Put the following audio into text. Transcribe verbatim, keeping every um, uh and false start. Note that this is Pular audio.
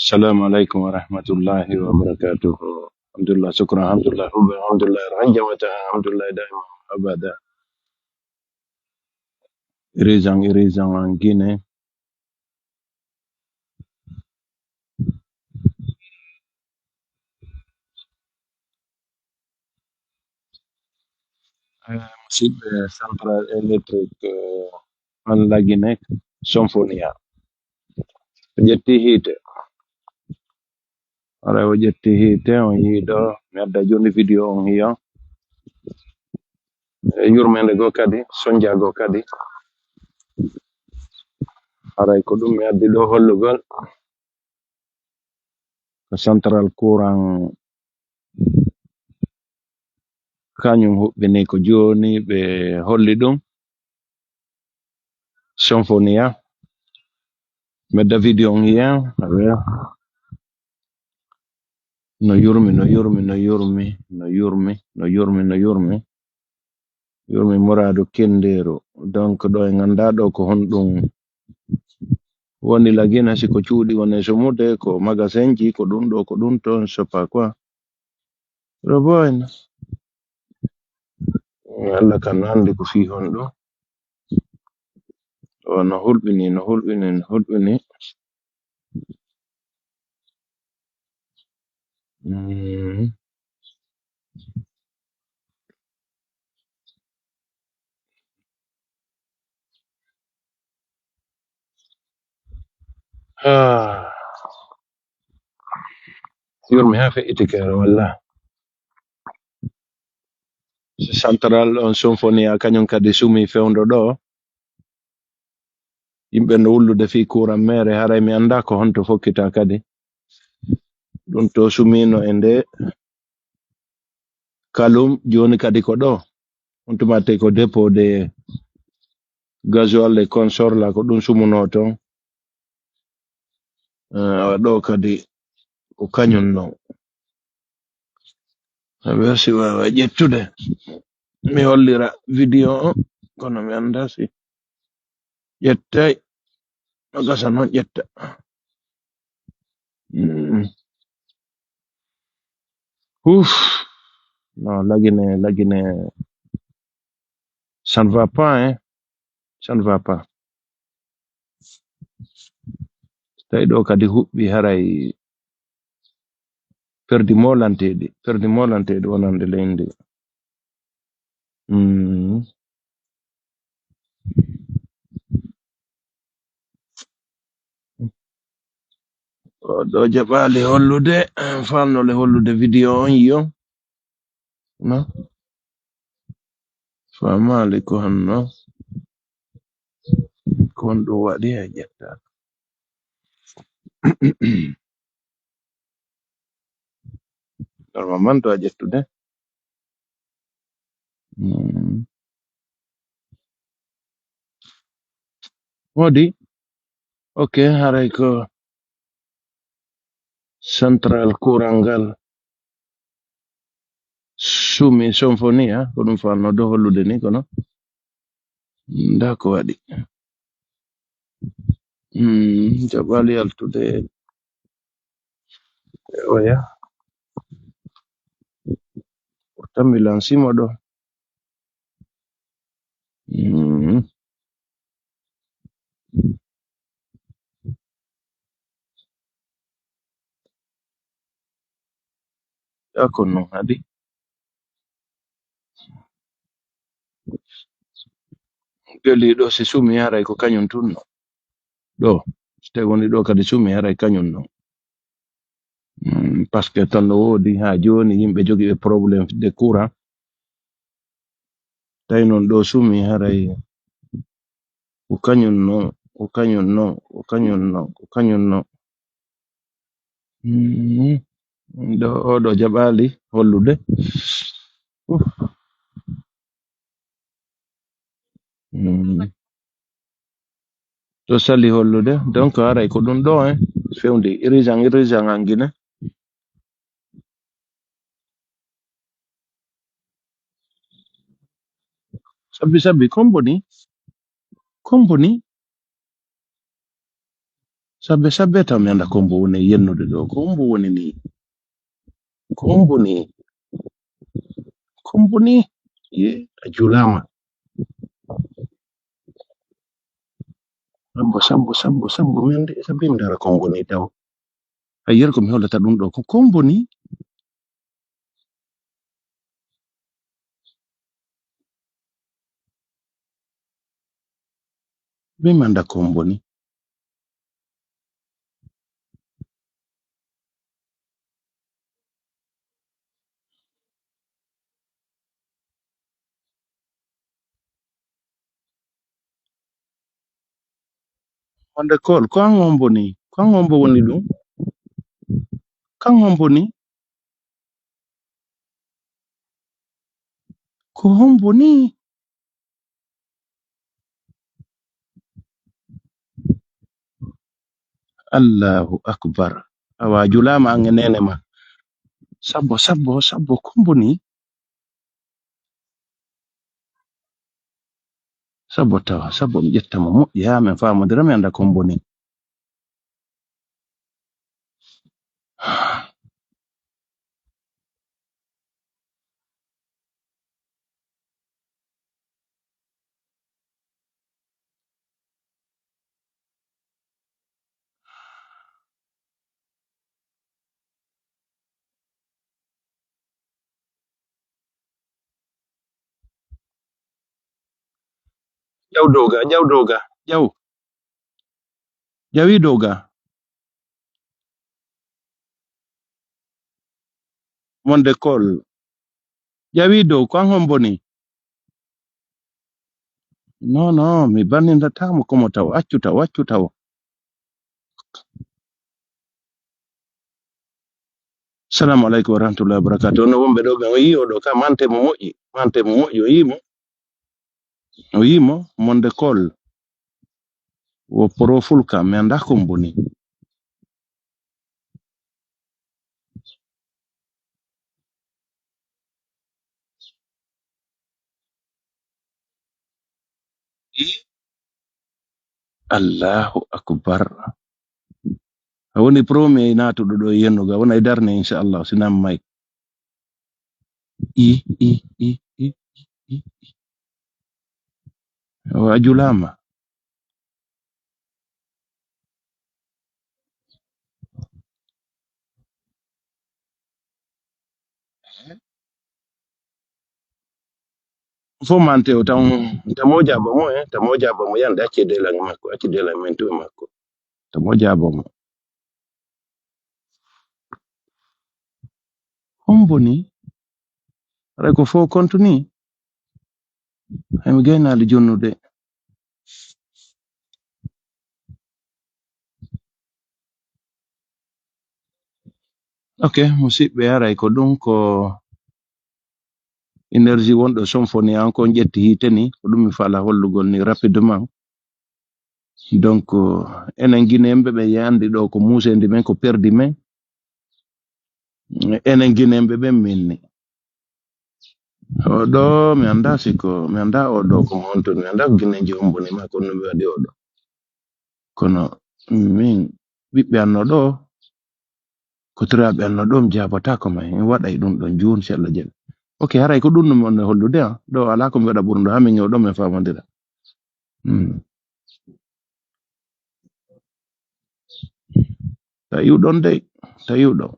السلام عليكم ورحمة الله وبركاته. الحمد لله، شكرا، الحمد لله، حبا، الحمد لله، رجوة، الحمد لله، دائما، أبدا. Irizan, irizan, an Guinée. Eh, musidɓe, Central Electric, eh, on lagine Symphonia. O ƴetti hiite. Haray o ƴetti hiite, on yiiɗo, mi adda jooni video on hiya. E yurmeende goo kadi, sonja goo kadi. Haray ko ɗum mi addi ɗoo hollugol. Ko central courant kañum huɓɓini ko jooni ɓe holli ɗum. Symphonia. Medda video on hiya. Awe. No yurmi, no yurmi, no yurmi, no yurmi, no yurmi, no yurmi. Yurmi muraadu kendeeru. Donc, ɗo en anndaa ɗo ko honɗum woni Lagine, si ko cuuɗi woni e sumude, ko magasinji, ko ɗum ɗo, ko ɗum ton, je sais pas quoi. Roboyna. Alla kan anndi ko fii honɗum. O no hulɓini, no hulɓini, no hulɓini. Mm. Ah. Yurmi haa feƴƴiti kere, wallah. Si Central on Symphonia kañum kadi sumi fewndo ɗo. Yimɓe no wullude fii kuuran meere, haray mi anndaa ko honto fokkita kadi. Ɗum to sumiino e nde kalum, jooni kadi ko ɗo. On tuma tawi ko dépôt de gasoil e consort la, ko ɗum sumunoo ton. Eh, awa ɗo kadi ko kañum non. Aɓe si waawa ƴettude. Mi hollira video on, kono mi anndaa si ƴettay. No gasa non ƴetta. Mm. Ouf. Non, Lagine, Lagine. Ça ne va pas, hein. Ça ne va pas. Tawi ɗo kadi huɓɓi haray perdi molanteeɗi, perdi molanteeɗi wonande leydi. Mm. O ɗo jaɓaali hollude, faalnole hollude video on yo. No? Faamaali ko honno? Ko honɗum waɗi hay ƴetta. Normalement, to a ƴettude. Mm. Woodi? Ok, haray ko central courant ngal sumi Symphonia, ko ɗum faanno do hollude ni kono. Nda ko waɗi. Hmm, jaɓaali yaltude. Oya. Pourtant mi lansimo ɗo. Hmm. Ya ko non hadi. Geli ɗo si sumi haray ko kañum tun no. Ɗo, si tawi woni ɗo kadi sumi haray kañum no. Mm, parce que ton no woodi haa jooni yimɓe jogiiɓe problème de courant. Tawi non ɗo sumi haray ko kañum no, ko kañum no, ko kañum no, ko kañum no. Mm, ɗo, o ɗo jaɓaali hollude. Uf. Mm. To sali hollude, donc haray ko ɗum ɗo, hein, fewndi, urgent, urgent angine. Sabbi, sabbi, komboni, komboni. Sabbe, sabbe, taw mi annda ko hombo woni e yennude ɗo. Ko hombo woni ni? Ko hombo ni? Ko hombo ni? Ye, a juulaama. Sabbo, sabbo, sabbo, sabbo, mi annda, sabbe mi ndaara ko hombo ni taw. Hay yer ko mi hollata ɗum ɗo, ko, ko hombo ni? Min mi annda ko hombo ni. Wonde Kool, ko an hombo ni? Ko an hombo woni ɗum? Ko an hombo ni? Ko hombo ni? Allahu akbar. Awa, a juulaama an e neene ma. Sabbo, sabbo, sabbo, ko hombo ni? Sabbo tawa, sabbo mi ƴetta mo moƴƴi haa min faamodira, mi annda ko hombo ni. Ƴaw dow ga, ƴaw dow ga, ƴaw. Ƴawi dow ga. Wonde Kool. Ƴawi dow, ko an hombo ni? Non, non, mi bannindataamo ko mo taw. Accu taw, accu taw. Assalamu aleykum wa rahmatullahi wa barakatuh. Ono wonɓe ɗo ɓen, o yii o ɗo ka mante mo moƴƴi, mante mo moƴƴi, o yii mo. O yii mo, Monde Kool. Wo poroful ka, mi annda ko hombo ni. Allahu akbar. A woni premier naatuɗo ɗo e yennuga, wona e darne, inchallah, si nan may. I, i, i, i, i, i. O a juulaama. Fof mante o tan, tamo jaaba mo, eh, tamo jaaba mo, yande, acce delange makko, acce delange men to e makko. Tamo jaaba mo. Hombo ni? Aray ko fof kontu ni? Hay mi gaynaali jonnude. Ok, musidɓe, aray ko ɗum ko énergie wonɗo Sonfoni an kon ƴetti hiite ni, ko ɗum mi fala hollugol ni rapidement. Donc, enen Guinéen ɓe ɓe yandi ɗo ko muuseendi men, ko perdi men. Enen Guinéen ɓe ɓen min ni. O ɗo, mi annda si ko, mi annda o ɗo ko mo honto, mi annda ko Guinéen je hombo ni ma, kono mi waɗi o ɗo. Kono min, ɓiɓɓe an no ɗo, ko tiraaɓe an no ɗo, mi jaabotaako ma, mi waɗay ɗum ɗon juun, si Allah jaɓi. Ok, haray ko ɗum no mi wonno hollude, ah. Ɗo alaa ko mi waɗa ɓurndu, haa min ñoo ɗo, min faamondira. Hmm. Tawi ɗon dey, tawi ɗo.